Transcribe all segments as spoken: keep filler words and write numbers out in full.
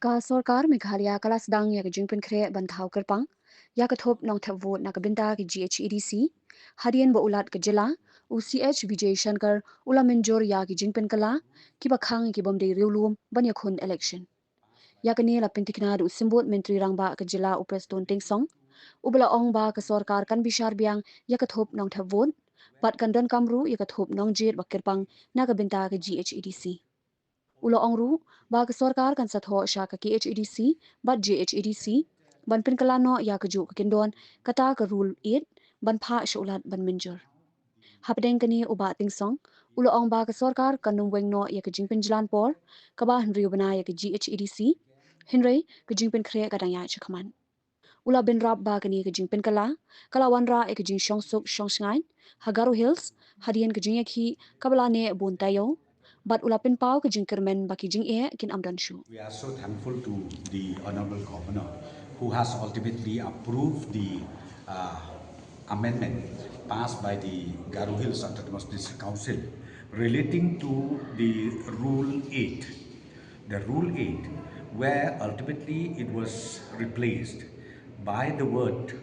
Ka sorkar Meghalaya ka la sdang ïa ka jingpynkhreh ban thaw kyrpang ïa ka thup nongthep vote na ka bynta ka G H A D C, hadien ba u Lat ka jylla, u C H Vijay Shankar, u la mynjur ïa ki jingpynkylla kiba khang ïa ki bym dei riewlum ban ïakhun election. Ïa kane la pyntikna da u Symbud Myntri Rangbah ka jylla, u Prestone Tynsong, uba la ong ba ka sorkar kan bishar biang ïa ka thup nongthep vote bad kan donkam ruh ïa ka thup nongjied ba kyrpang na ka bynta ka G H A D C. U la ong ruh ba ka sorkar kan sa thoh sha ka K H A D C bad J H A D C ban pynkylla noh ïa kajuh ka kyndon, kata ka Rule eight, ban phah sha u Lat ban mynjur. Hapdeng kane, u Bah Tynsong u la ong ba ka sorkar kan ym weng noh ïa ka jingpynjlan por kaba hynriew bnai ïa ka G H A D C, hynrei ka jingpynkhreh ka dang ïaid shakhmat. U la bynrap ba kane ka jingpynkylla ka la wanrah ïa ka jingshongsuk shongshngaiñ ha Garo Hills hadien ka jingïakhih kaba la neh bun taïew, bad u la pynpaw ka jingkyrmen ba ki jingeh kin ym don shuh. We are so thankful to the Honorable Governor, who has ultimately approved the uh, amendment passed by the Garo Hills Autonomous District Council relating to the Rule eight. The Rule eight, where ultimately it was replaced by the word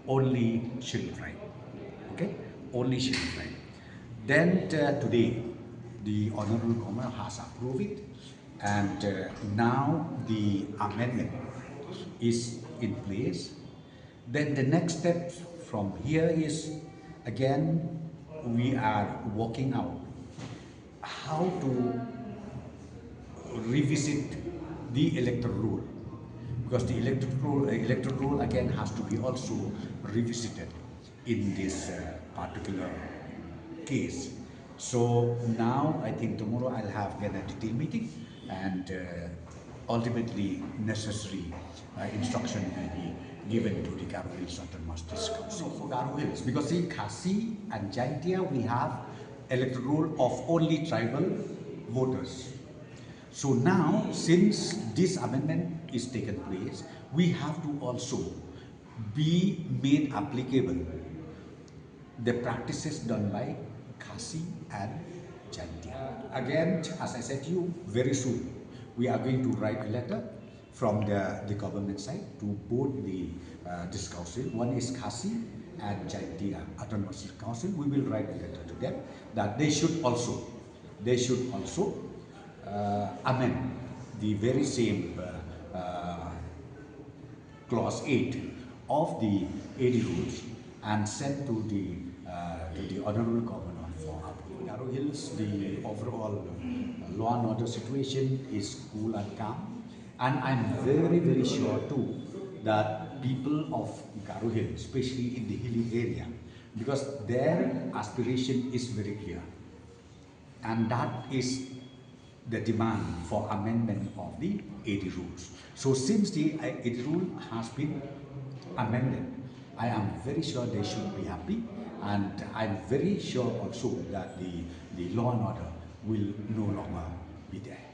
"only Shillong Tribe." Okay? "Only Shillong Tribe." Then uh, today, the Honorable Governor has approved it, and uh, now the amendment is in place. Then the next step from here is, again, we are working out how to revisit the electoral roll, because the electoral roll, electoral roll again has to be also revisited in this uh, particular case. So now I think tomorrow I'll have again a detailed meeting, and uh, ultimately necessary uh, instruction will be given to the Garo Hills Autonomous District Council. So for Garo Hills, because see, Khasi and Jaintia, we have electoral roll of only tribal voters. So now, since this amendment is taken place, we have to also be made applicable the practices done by Khasi and Jaintia. Again, as I said to you, very soon we are going to write a letter from the, the government side to both the uh, this council. One is Khasi and Jaintia Autonomous Council. We will write a letter to them that they should also, they should also uh, amend the very same uh, uh, clause eight of the A D rules and send to the uh, to the Honorable Governor for approval. Garo Hills, the overall uh, law and order situation is cool and calm, and I'm very, very sure too that people of Garo Hills, especially in the hilly area, because their aspiration is very clear, and that is the demand for amendment of the A D rules. So since the uh, A D rule has been amended, I am very sure they should be happy, and I'm very sure also that the, the law and order will no longer be there.